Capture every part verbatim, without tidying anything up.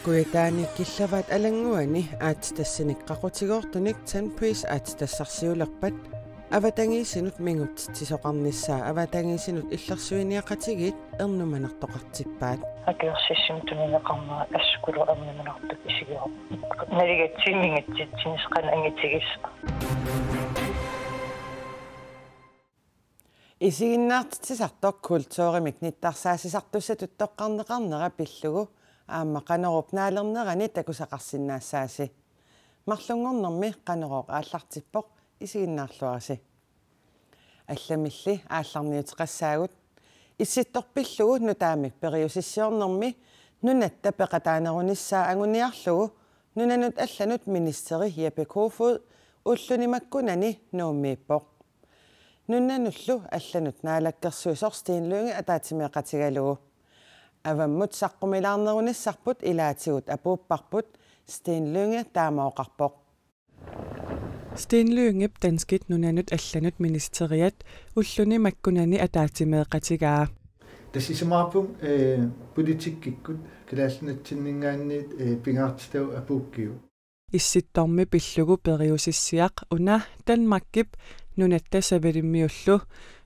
Kujataani killavaat Alannguani aatsitassanik qaqutigoortunik Tanpris aatsitassarsiulerpat avatangiisinut mingutsitsisoqarnissaa avatangiisinut illersuiniaqatigiit ernumanartoqartippaat. Akuersissummik tunineqarnera assut kulu ernumanartoq isigivoq. Naligatsigit mingutsitsineq qanoq angitigissava? Isiginnaartitsisartoq kulturimik nittarsaassisartussatut toqqarneqarnera pillugu aamma Qanoruup naalernerani takusaqarsinnaassaasi. Marlunngornermi Qanorooq aallartippoq, isiginnaarluarisi. Allamilli aallarniuteqassaagut. Issittoq pillugu nutaamik periusissiornermi nunatta peqataanerunissaa anguniarlugu nunanut allanut ministeri Jeppe Kofod ulluni makkunani Nuummiippoq. Nunanullu allanut naalakkersuisoq Steen Lynge ataatsimeeqatigalugu. Avammut saqqumilaarnerunissarput ilaatigut apuupparput, Steen Lynge taama oqarpoq. Steen Lyngep danskit nunanut allanut ministeriat ulluni makkunani ataatsimeeqatigaa. Tassa isumaqarpunga, eh, politikkikkut Kalaallit Nunatsinninngaanniit, eh, pingaartitavut apuukkigut. Issittormi pillugu periusissiaq una Danmarkip nunatta Savalimmiullu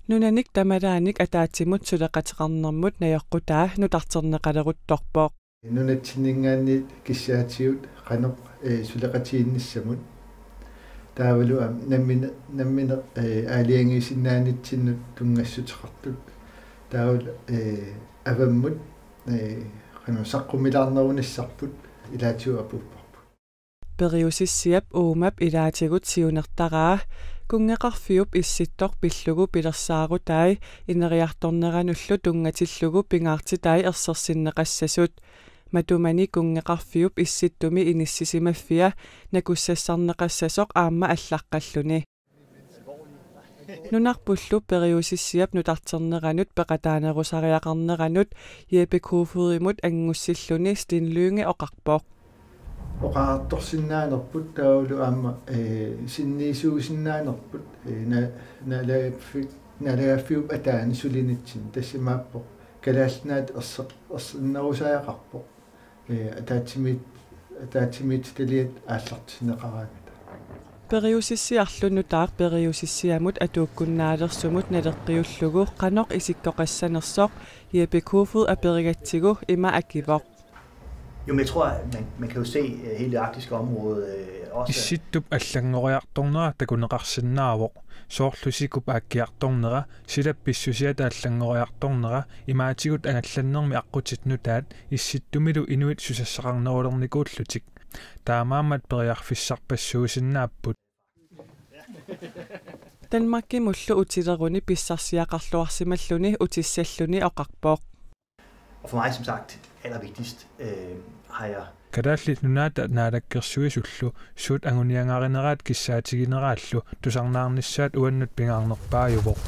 nunanik tamalaanik ataatsimut suleqateqarnermut najoqqutaa nutarterneqaleruttorpoq. Nunatsinninngaanniit kissaatigut qanoq, eh, suleqatigiinnissamut. Taavalu aamma nammine-, nammineq, eh, aalajangiisinnaanitsinnut tunngassuteqartut. Taavalu, eh, avammut, eh, qanoq saqqumilaarnerunissarput ilaatigut apuupparput. Periusissiap uumap ilaatigut siunertaraa kunngeqarfiup Issittoq pillugu pilersaarutai ineriartorneranullu tunngatillugu pingaartitai ersersinneqassasut. Matumani kunngeqarfiup Issittumi inissisimaffia nakussassarneqassasoq aamma allaqqalluni. Nunarpullu periusissiap nutarterneranut peqataanerusariaqarneranut Jeppe Kofodimut anngussilluni Steen Lynge oqarpoq. Oqariartorsinnaanerput taavalu aamma, eh, sinniisuusinnaanerput, eh, na-, naalagaaffi-, naalagaaffiup ataani sulinitsinni, tassa imaappoq Kalaallit Nunaat erseq-, ersinnerusariaqarpoq. Eh, ataatsimiit-, ataatsimiititaliat aallartinneqaraangata. Periusissiarlu nutaaq periusissiamut atuukkunnaalersummut naleqqiullugu qanoq isikkoqassanersoq Jeppe Kofod aperigatsigu ima akivoq. Jo, men jeg tror, at man, man kan jo se, øh, hele det arktiske område, øh, også Issittup allanngoriartornera takuneqarsinnaavoq. Soorlu sikup aakkiartornera, silap pissusiata allanngoriartornera, imaatigut angallannermi aqqutit nutaat, Issittumilu inuit susassaqarnerulernikuullutik. Taamaammat periarfissarpassuusinnaapput. Danmarkimullu utileruni pissarsiaqarluarsimalluni utissalluni oqarpoq. Og for mig, som sagt, allervigtigst, øh, har jeg Kalaallit Nunaata naalakkersuisullu suut anguniagarnerat kissaatigineraallu tusarnaarnissaat uannut pingaarnerpaajuvoq.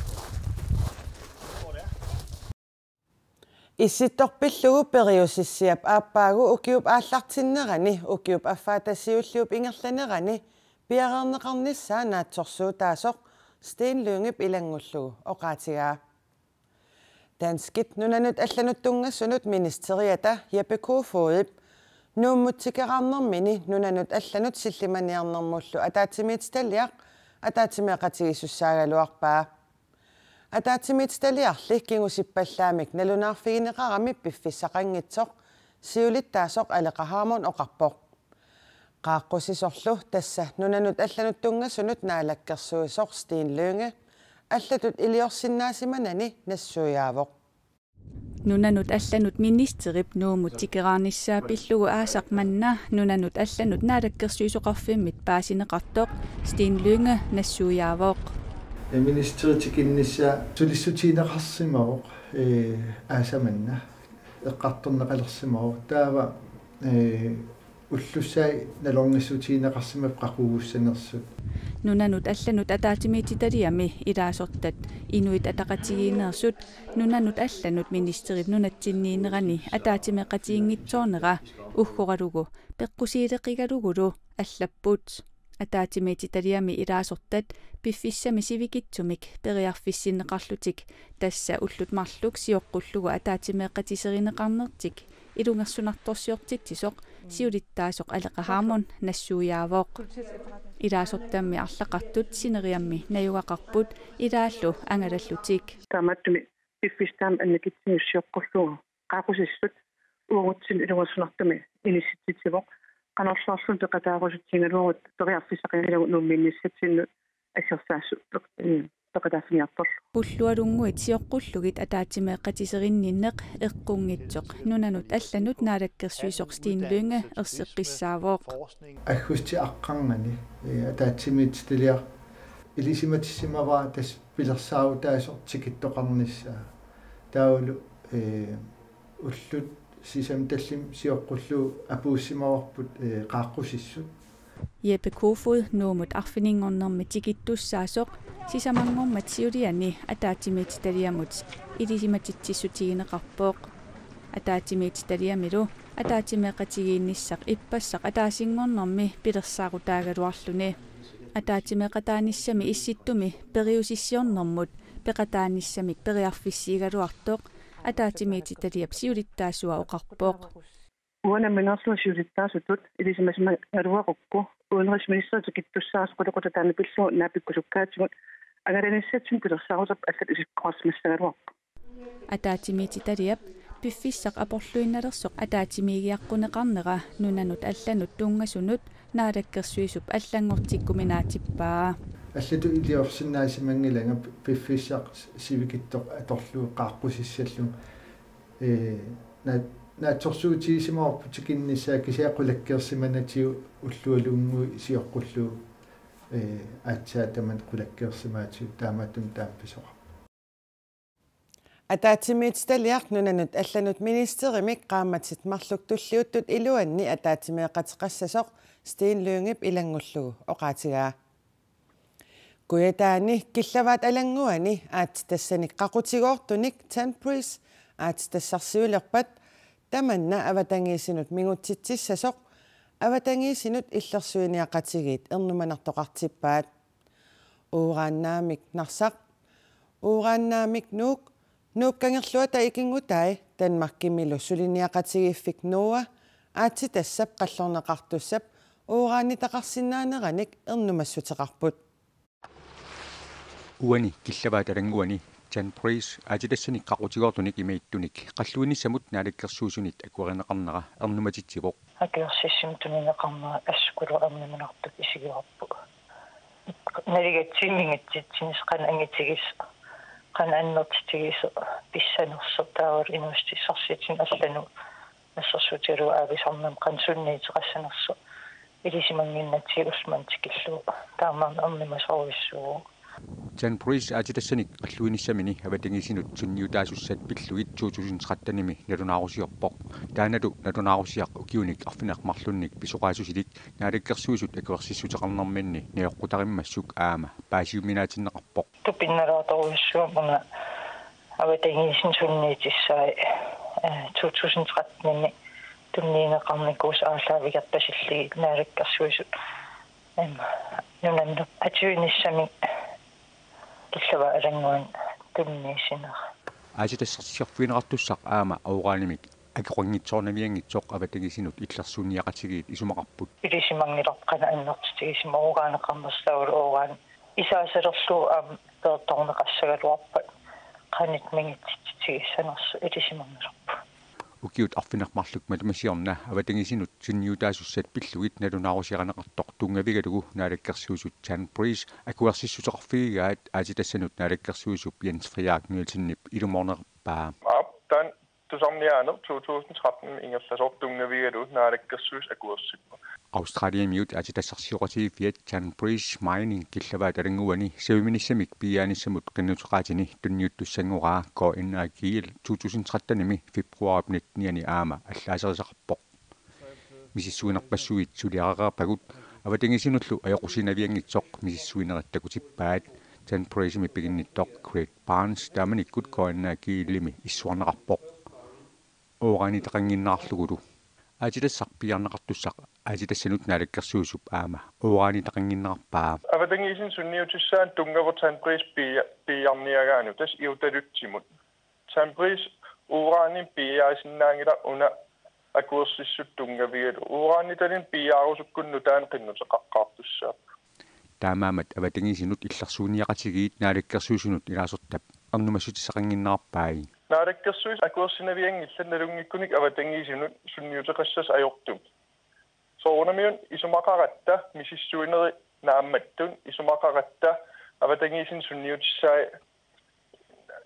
Issittoq pillugu periusissiap aappaagu ukiup aallartinnerani ukiup affaata siulliup ingerlanerani piareerneqarnissaa naatsorsuutaasoq Steen Lyngep ilanngullugu oqaatigaa. Danskit nunanut allanut tunngasunut ministeriata Jeppe Kofodip Nuummut tikeraarnermini nunanut allanut sillimaniarnermullu ataatsimiititaliaq ataatsimeeqatigiissussaagaluarpaa. Ataatsimiititaliarli kingusippallaamik nalunaarfigineqarami piffissaqanngitsoq siulittaasoq Aleqa Hammond oqarpoq. Qaaqqusisorlu tassa nunanut allanut tunngasunut naalakkersuisoq Steen Lynge allatut iliorsinnaasimanani nassuiaavoq. Nunanut allanut ministerip Nuummut tikeraarnissaa pillugu aasaq manna nunanut allanut naalakkersuisoqarfimmit paasineqartoq Steen Lynge nassuiaavoq. Ministeri tikinnissaa sulissutigineqarsimavoq, eh, aasaq manna eqqartorneqalersimavoq. Taava, eh, ullussai nalornissutigineqarsimapput qaqugussanersut. Nunanut allanut ataatsimiititaliami ilaasortat Inuit Ataqatigiinneersut nunanut allanut ministerip nunatsinniinnerani ataatsimeeqatiginngitsoornera uggoralugu peqqusiileqigalugulu allapput. Ataatsimiititaliami ilaasortat piffissami sivikitsumik periarfissinneqarlutik tassa ullut marluk sioqqullugu ataatsimeeqatiserineqarnertik ilungersunartorsiortitsisoq siulittaasoq Aleqa Hammond nassuiaavoq. Ilaasortammi arlaqartut sineriammi najugaqarput ilaallu angalallutik. Taamaattumik piffissaq taama annikitsunik sioqqullugu qaaqqusissut uagutsinnut ilungersunartumik inissitsitsivoq. Qanorluunniit peqataarusutsigaluarutta periarfissaqinngilagut Nuummiinnissatsinnut assersuussaasoq peqataaffiginiartorlugu. Ullualunnguit sioqqullugit ataatsimeeqatiserinninneq eqqunngitsoq nunanut allanut naalakkersuisoq Steen Lynge erseqqissaavoq. Aggustip aqqarnganni, eh, ataatsimiititaliaq ilisimatissimavara tassa pilersaarutaasoq tikittoqarnissaa. Taavalu, eh, ullut sisamat tallimat sioqqullugu apuussimavarput, eh, qaaqqusissut. Jeppe Kofod Nuummi arfininngornermi tikittussaasoq sisamanngormat siuliani ataatsimiititaliamut ilisimatitsissutigineqarpoq. Ataatsimiititaliamilu ataatsimeeqatigiinnissaq ippassaq ataasinngornermi pilersaarutaagaluarluni. Ataatsimeeqataanissami issittumi periusissiornermut peqataanissamik periarfissiigaluartoq ataatsimiititaliap siulittaasua oqarpoq. Uanga nammineerlunga siulittaasutut ilisimasimagaluarukku udenrigsministerip tikittussaasoq qulequtaq taanna pillugu naapikkusukkaatigut angalanissatsinnut pilersaaruterput allatut isikkoqarsimassagaluarpoq. Ataatsimiititaliap piffissaq aporluinnalersoq ataatsimiigiaqquneqarnera nunanut allanut tunngasunut naalakkersuisup allanngortikkuminaatsippaa. Allatut iliorsinnaasimannginnama piffissaq sivikitsoq atorlugu qaaqqusissallugu. Ee, na-, naatsorsuutigisimavarput tikinnissaa kisianni qulakkeersimanatigut ullualunnguit sioqqullugu, ee, aatsaat tamanit qulakkeersimaatigut taamaattumik taama pisoqarpoq. Ataatsimiititaliaq nunanut allanut ministerimik qaammatit marluk tulliuttut iluanni ataatsimeeqateqassasoq Steen Lyngep ilanngullugu oqaatigaa. Kujataani Killavaat Alannguani aatsitassanik qaqutigoortunik Tanbreeze aatsitassarsiulerpat tamanna avatangiisinut mingutsitsissasoq avatangiisinut illersuiniaqatigiit ernumanartoqartippaat. Urannaamik Narsaq, Urannaamik Nuuk, Nuuk Kangerluata ikinngutai Danmarkimilu suliniaqatigiiffik NOAH aatsitassap qallorneqartussap uranitaqarsinnaaneranik ernumassuteqarput. Uani Killavaat Alannguani Tanbreeze aatsitassanik qaqutigoortunik imaattunik qalluinissamut naalakkersuisunit akuerineqarnera ernumatitsivoq. Akuersissummik tunineqarnera assut kulu ernumanartut isigivarput. Naligatsigit mingutsitsinissaq qanoq angitigisoq, qanoq annertutigisoq pissanersoq taavalu inuussutissarsiutinut allanut assersuutigalugu aavisarnermut qanoq sunniuteqassanersoq ilisimannginnatsigit ulloq manna tikillugu taamaammat ernumasorujussuuvoq. Tanbreeze aatsitassanik qalluinissamini avatangiisinut sunniutaasussat pillugit to tusind tretten-imi nalunaarusiorpoq. Taannalu nalunaarusiaq ukiunik arfineq-marlunnik pisoqaasusilik naalakkersuisut akuersissuteqarnerminni najoqqutarimmassuk aamma paasiuminaatinneqarpoq. Tupinnalaartorujussuuvoq una avatangiisinut sunniutissaat, eh, to tusind tretten-imi tunniunneqarnikuusut aallaavigerpasillugit naalakkersuisut, em, nunanut atuinissamik Killavaat Alannguani tunniussinerat. Aatsitassarsiorfigineqartussaq aamma uranimik akeqanngitsoornavianngitsoq avatangiisinut illersuiniaqatigiit isumaqarput. Ilisimanngilarput qanoq annertutigisumik uraneqarnersoq taavalu uran isaasalerlugu aamma peertorneqassagaluarpat qanoq mingutsitsitigissanersoq ilisimanngilarput. Ukiut arfineq-marluk matuma siorna avatangiisinut sunniutaasussat pillugit nalunaarusiarineqartoq tunngavigalugu naalakkersuisut Tanbreeze akuersissuteqarfigigaat aatsitassanut naalakkersuisup Jens Frederik Nielsenip ilumoornerpaa. Aap, taanna tusarniaaneq to tusind tretten ingerlasoq tunngavigalugu naalakkersuisut akuersippoq. Australiamiut aatsitassarsioqatigiiffiat Tanbreeze Mining Killavaat Alannguani saviminissamik piiaanissamut qinnuteqaatini tunniuttussanngoraa K N A G-l to tusind tretten-imi februarip nittenianni aamma allaaserisaqarpoq. Misissuinerpassuit suliareerpagut avatangiisinullu ajoqusiinnavianngitsoq misissuinerit takutippaat. Tanbreeze-imi piginnittoq Craig Barnes taamanikkut K N A G-imi issuarneqarpoq uranitaqannginnerarlugulu. Aatsitassaq piiarneqartussaq aatsitassanut naalakkersuisup aamma uranitaqannginnerarpaa. Avatangiisinut sunniutissaanut tunngavoq Tanbreeze pia-, piiarniagaanut tassa Iutalutsimut. Tanbreeze uranimik piiaasinnaanngilaq una akuersissutut tunngavigalugu uranitalinnut piiaarusukkunik nutaanik qinnuteqaqqaartussaapput. Taamaammat avatangiisinut illersuiniaqatigiit Naalakkersuisunut ilaasortap ernumassutissaqannginnerarpai. Naalakkersuisut akuersinavianngillat nalunngikkunik avatangiisinut sunniuteqassasoq ajortumik. Soorunamiuna isumaqaratta misissuinerit naammattut isumaqaratta avatangiisinut sunniutissaat,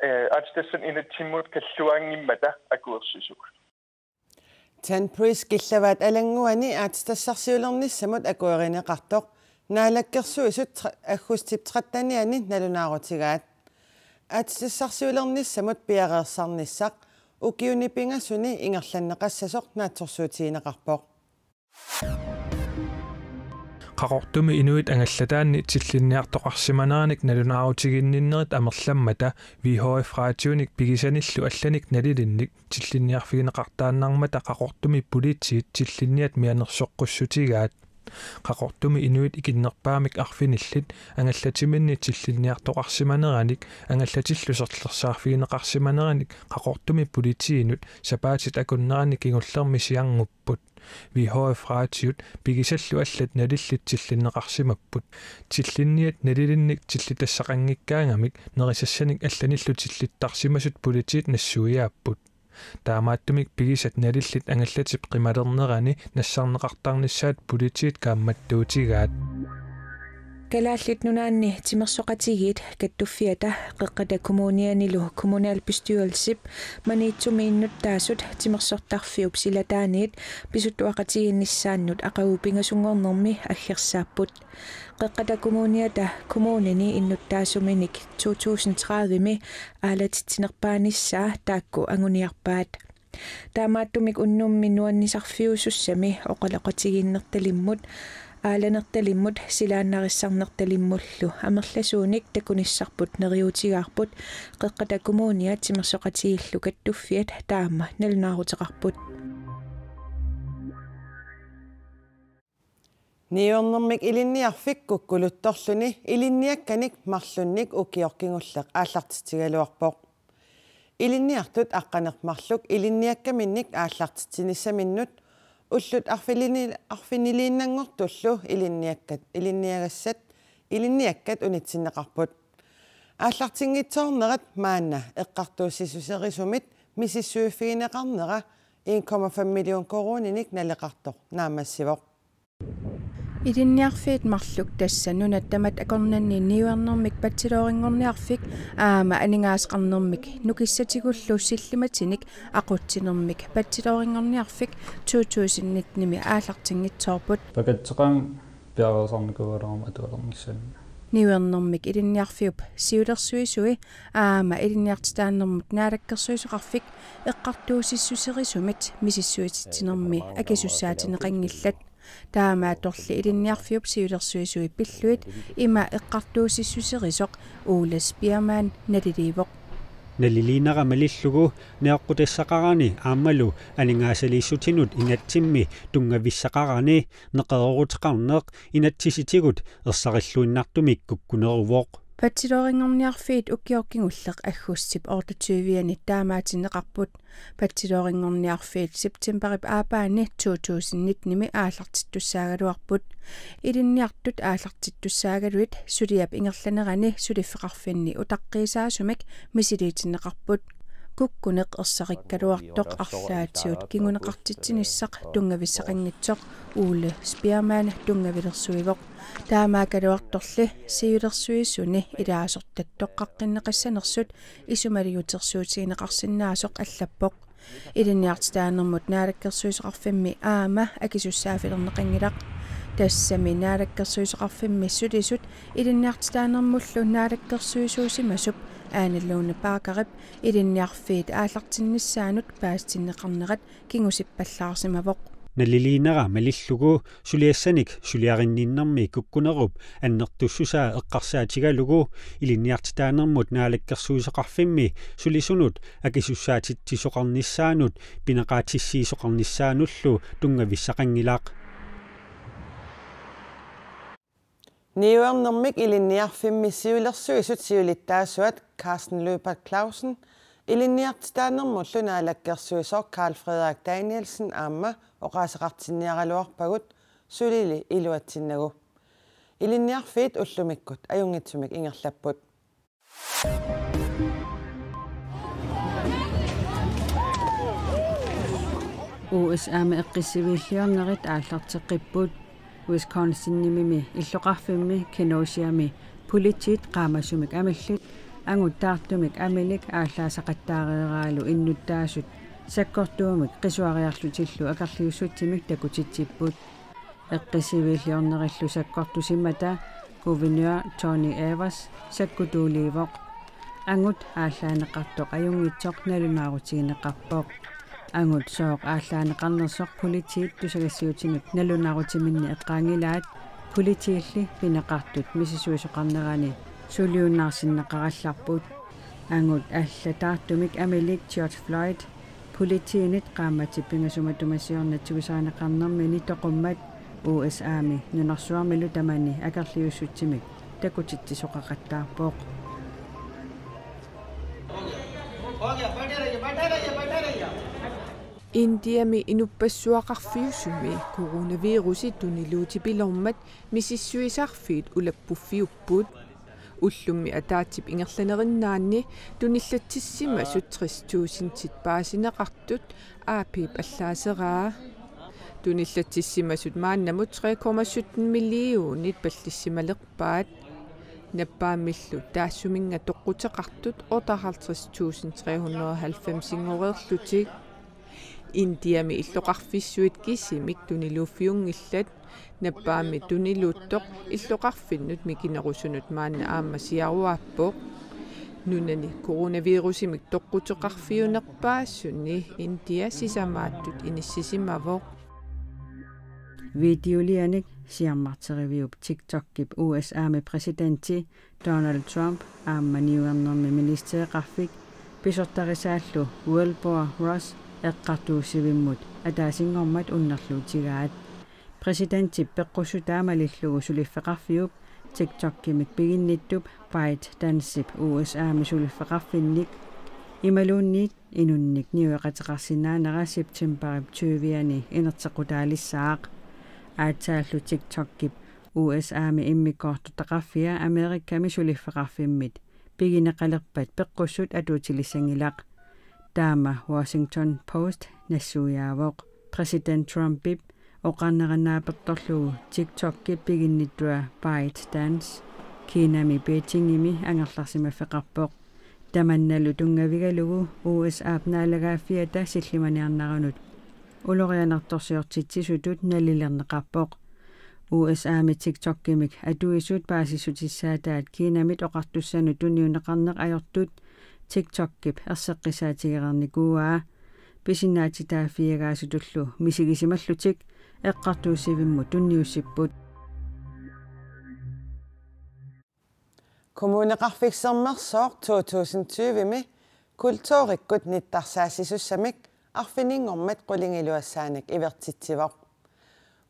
eh, aatsitassat inatsimmut kalluaanngimmata akuersisugut. Tanbreez killavaat Alannguani aatsitassarsiulernissamut akuerineqartoq Naalakkersuisut tre-, aggustip trettenianni nalunaarutigaat. Aatsitassarsiulernissamut piareersarnissaq ukiuni pingasuni ingerlanneqassasoq naatsorsuutigineqarpoq. Qaqortumi inuit angallataanni tillinniartoqarsimaneranik nalunaarutiginninnerit amerlammata V H F-raatiunik pigisanillu allanik nalilinnik tillinniarfigineqartaannarmata Qaqortumi politiit tillinniat mianersoqqussutigaat. Qaqortumi inuit ikinnerpaamik arfinillit angallatiminni tillinniartoqarsimaneranik angallatillu serlersaarfigineqarsimaneranik Qaqortumi politiinut sapaatit akunneranni kingullermi siarngupput. V H F-raatiut pigisallu allat nalillit tillinneqarsimapput. Tillinniat nalilinnik tillitassaqanngikkaangamik nerisassanik allanillu tillittarsimasut politiit nassuiaapput. Taamaattumik pigisat nalillit angallatip qimalernerani nassarneqartarnissaat politiit kaammattuutigaat. Kalaallit Nunaanni Timersoqatigiit Kattuffiata Qeqqata Kommunianilu kommunalbestyrelsip Maniitsumi innuttaasut timersortarfiup silataaniit pisuttuaqatigiinnissaannut aqagu pingasunngornermi aggersaapput. Qeqqata Kommuniata kommunini innuttaasuminik to tusind tredive-mi aalatitsinerpaanissaa taakku anguniarpaat. Taamaattumik unnummi nuannisarfiusussami oqaloqatigiinnertalimmut, aalanertalimmut, silaannarissarnertalimmullu amerlasuunik takunissarput neriuutigaarput Qeqqata Kommunia Timersoqatigiillu Kattuffiat taama nalunaaruteqarput. Niuernermik ilinniarfik kukkuluttorluni ilinniakkanik marlunnik ukioq kingulleq aallartitsigaluarpoq. Ilinniartut aqqaneq-marluk ilinniakkaminnik aallartitsinissaminnut ullut arfinili-, arfiniliinnanngortullu ilinniakkat, ilinniagassat, ilinniakkat unitsinneqarput. Aallartinngitsoornerat maanna eqqartuussissuserisumit misissuiffigineqarnera en komma fem million koruuninik naleqartoq naammassivoq. Ilinniarfiit marluk, tassa nunat tamat akornanni niuernermik patsilorinngorniarfik aamma aningaasaqarnermik nukissatigullu sillimatinik aqutsinermik patsilorinngorniarfik to tusind nitten-imi aallartinngitsoorput. Pakatseqaanga piareersarnikuugaluarama atualernissaanut. Niuernermik ilinniarfiup siulersuisui aamma ilinniartitaanermut naalakkersuisoqarfik eqqartuussissuserisumit misissuititsinermi akisussaatineqanngillat. Taamaattorli ilinniarfiup siulersuisui pillugit ima eqqartuussissuserisoq Ole Spearman naliliivoq. Naliliinera malillugu nioqqutassaqarani aammalu aningaasaliissutinut inatsimmi tunngavissaqarani neqerooruteqarneq inatsisitigut ersarilluinnartumik kukkuneruvoq. Patsilorinngorniarfiit ukioq kingulleq aggustip otteogtyve-ani taamaatinneqarput. Patsilorinngorniarfiit septemberip aappaani to tusind nitten-imi aallartittussaagaluarput. Ilinniartut aallartittussaagaluit suliap ingerlanerani suliffeqarfinni utaqqiisaasumik misiliitinneqarput. Kukkuneq ersarikkaluartoq arlaatigut kinguneqartitsinissaq tunngavissaqanngitsoq Ole Spearman tunngavilersuivoq. Taamaakkaluartorli siulersuisuni ilaasortat toqqaqqinneqassanersut isumaliutersuutigineqarsinnaasoq allappoq. Ilinniartitaanermut naalakkersuisoqarfimmi aamma akisussaaffilerneqanngilaq. Tassami naalakkersuisoqarfimmi sulisut ilinniartitaanermullu naalakkersuisuusimasup Ane Lone Baggerip ilinniarfiit aallartinnissaannut paasitinneqarnerat kingusippallaarsimavoq. Naliliinera malillugu suliassanik suliarinninnermi kukkunerup annertussusaa eqqarsaatigalugu ilinniartitaanermut naalakkersuisoqarfimmi sulisunut akisussaatitsisoqarnissaanut pineqaatissiisoqarnissaanullu tunngavissaqanngilaq. Niuernermik ilinniarfimmi siulersuisut siulittaasuat Carsten Lyberth Clausen Ilinniartitaanermullu naalakkersuisoq Karl Frederik Danielsen aamma oqaaseqartinniaraluarpagut, sulili iluatsinnagu. Ilinniarfiit ullumikkut ajunngitsumik ingerlapput. U S A-mi eqqissiviilliornerit aallarteqqipput. Wisconsinimimi illoqarfimmi Kenosiami politiit qaamasumik amillit angut taartumik amilik aallaasaqattaareeraalu innuttaasut sakkortuumik qisuariarlutillu akerliussutsimik takutitsipput. Eqqissiviilliornerillu sakkortusimmata guvernør Tony Evers sakkutuuliivoq. Angut aallaaneqartoq ajunngitsoq nalunaarutigineqarpoq. Angut sooq aallaaneqarnersoq politiit tusagassiutinut nalunaarutiminni eqqaanngilaat, politiilli pineqartut misissuisoqarnerani suliunnaarsinneqarallarput. Angut allat taartumik amilik George Floyd politiinit qaammatip pingasut matuma siornatigut saaniqarnermini toqummat U S A-mi nunarsuarmilu tamani akerliussutsimik takutitsisoqaqattaarpoq. Indiami inuppassuaqarfiusumi coronavirusi tuniluutipilormat misissuisarfiit ulappuffiupput. Ullummi ataatsip ingerlanerinnaanni tunillatsissimasut tres tusindit paasineqartut A P-p allaaseraa. Tunillatsissimasut maannamut tre komma sytten millionit pallissimalerpaat. Nappaammillu taassuminnga toqquteqartut otteoghalvtreds tusind tre hundrede og halvfems-inngorlutik. Indiami illoqarfissuit kisimik tuniluuffiunngillat. Nappaammi tuniluuttoq illoqarfinnut mikinerusunut maanna aamma siaruaappoq. Nunani coronavirusimik toqquteqarfiunerpaasuni India sisamaattut inissisimavoq. Videolianik siammarteriviup TikTokip U S A-mi præsidenti Donald Trump aamma niuernermi ministereqarfik pisortarisaallu Wilbur Ross eqqartuussivimmut ataasinngormat unnerluutigaat. Præsidentip peqqussutaa malillugu suliffeqarfiup TikTokimik piginnittup ByteDancep U S A-mi suliffeqarfinnik imaluunniit inunnik niueqateqarsinnaanera septembarip tyve-ani inerteqqutaalissaaq. Aatsaallu TikTokip U S A-mi immikkoortortaqarfia Amerikami suliffeqarfimmit pigineqalerpat peqqussut atuutilissanngilaq. Taama Washington Post nassuiaavoq. Præsident Trumpip oqarnera naapertorlugu TikTokip piginnittua ByteDance Kinami Beijingimi angerlarsimaffeqarpoq. Tamannalu tunngavigalugu U S A-p naalagaaffiata sillimaniarnerunut ulorianartorsiortitsisutut nalilerneqarpoq. U S A-mi TikTokimik atuisut paasissutissaataat Kinamit oqartussanut tunniunneqarneq ajortut TikTokip erseqqissaatigereernikuuaa. Pisinnaatitaaffiagaasutullu misigisimallutik eqqartuussivimmut tunniussipput. Kommuneqarfik Sermersooq to tusind tyve-mi kulturikkut nittarsaassisussamik arfininngormat qulingiluassaanik ivertitsivoq.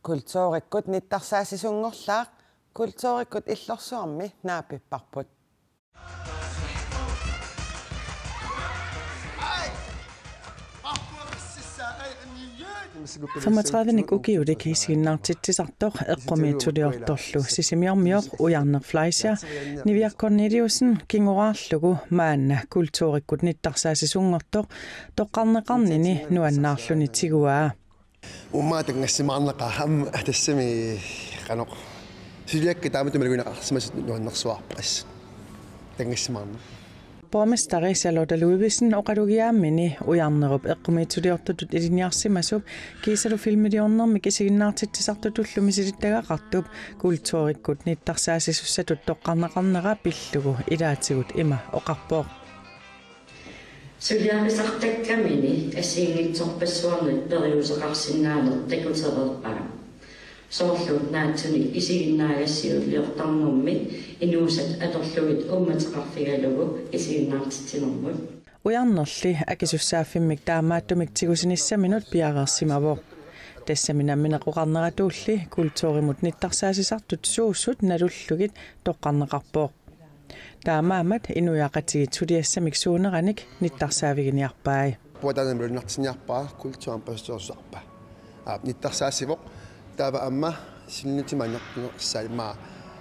Kulturikkut nittarsaassisunngorlaaq kulturikkut illorsuarmi naapipparput. Femogtredivenik ukiulik isiginnaartitsisartoq eqqumiitsuliortorlu sisimiormioq Ujarneq Fleischer, Niviaq Korneliussen, kingoraarlugu maanna kulturikkut nittarsaassisunngortoq toqqarneqarnini nuannaarluni tiguaa. Uummaa tanngassimaarnaqaaq aamma tassami qanoq. Suliakka taamatut malugineqarsimasut nuannersuarput assut. Tanngassimaarneq. Borgmesteri Charlotte Ludvigsen oqalugiaammini Ujarnerup eqqumiitsuliortutut ilinniarsimasup kiisalu filmiliornermik isiginnaartitsisartutullu misilittagaqartup kulturikkut nittarsaassisussatut toqqarneqarnera pillugu ilaatigut ima oqarpoq. Suliarisartakkamini assigiinngitsorpassuarnik periuseqarsinnaaneq takutereerpaa. Soorlu naatsunik isiginnaagassiuliortarnermi inuusat atorlugit uummateqarfigalugu isiginnaartitsinermut. Ujarnerli akisussaaffimmik taamaattumik tigusinissaminut piareersimavoq. Tassami nammineq oqarneratuulli kulturimut nittarsaassisartut suusut nalullugit toqqarneqarpoq. Taamaammat inuiaqatigiit suliassamik suuneranik nittarsaaffiginiarpai. Puataanam luinnartinniarpara kulturambassadørsarpa. Aap, nittarsaassivoq. Taava aamma sinnitimannartunersaat maa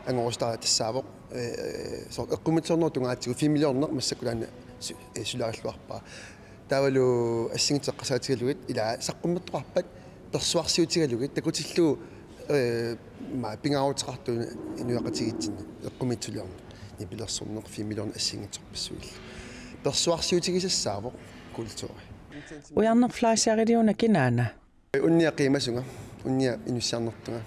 angorustaa tassaavoq. Ee, soorlu eqqumiitsuliornerup tungaatigut filmiliorneq massakkut taanna su-, ee, suliarilluarpara. Taavalu assigiinngitsut eqqarsaatigalugit ila saqqummertoqarpat persuarsiutigalugit takutillugu, ee, maa pingaaruteqartut inuiaqatigiitsinni eqqumiitsuliorneq nipilersorneq filmiliorneq assigiinngitsorpassuillu. Persuarsiutigisassaavoq kulturi. Ujarneq Fleischeriliuna kinaana? Unnia qiimasunga, unnia inussiarnertunga,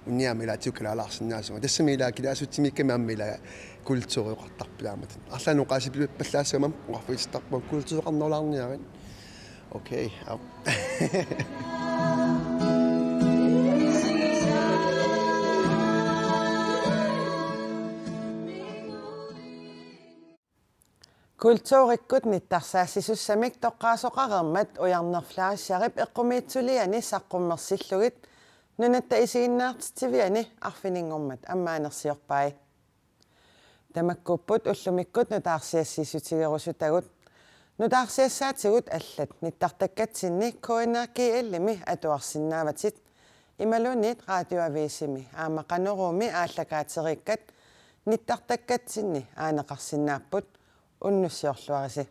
unnia aamma ilaatigut kalaalaarsinnaasunga. Tassami ila kilaasutsimiikkami aamma ila kulturi oqartarput taamatut. Arlaannik oqaasippallaassagamma oqarfigisarput kulturiqarnerulaarniarit. Okay, aap. Kulturikkut nittarsaassisussamik toqqaasoqareermat Ujarneq Fleischerip eqqumiitsuliani saqqummersillugit Nunatta Isiginnaartitsiviani arfininngormat ammaanersiorpai. Tamakkuupput ullumikkut nutaarsiassiissutigerusutagut. Nutaarsiassaatigut allat nittartakkatsinni K N R G L-imi atuarsinnaavatit. Imaluunniit Radioavisimi aamma Qanoruumi aallakaateriikkat nittartakkatsinni aaneqarsinnaapput. Unnussiorluarisi.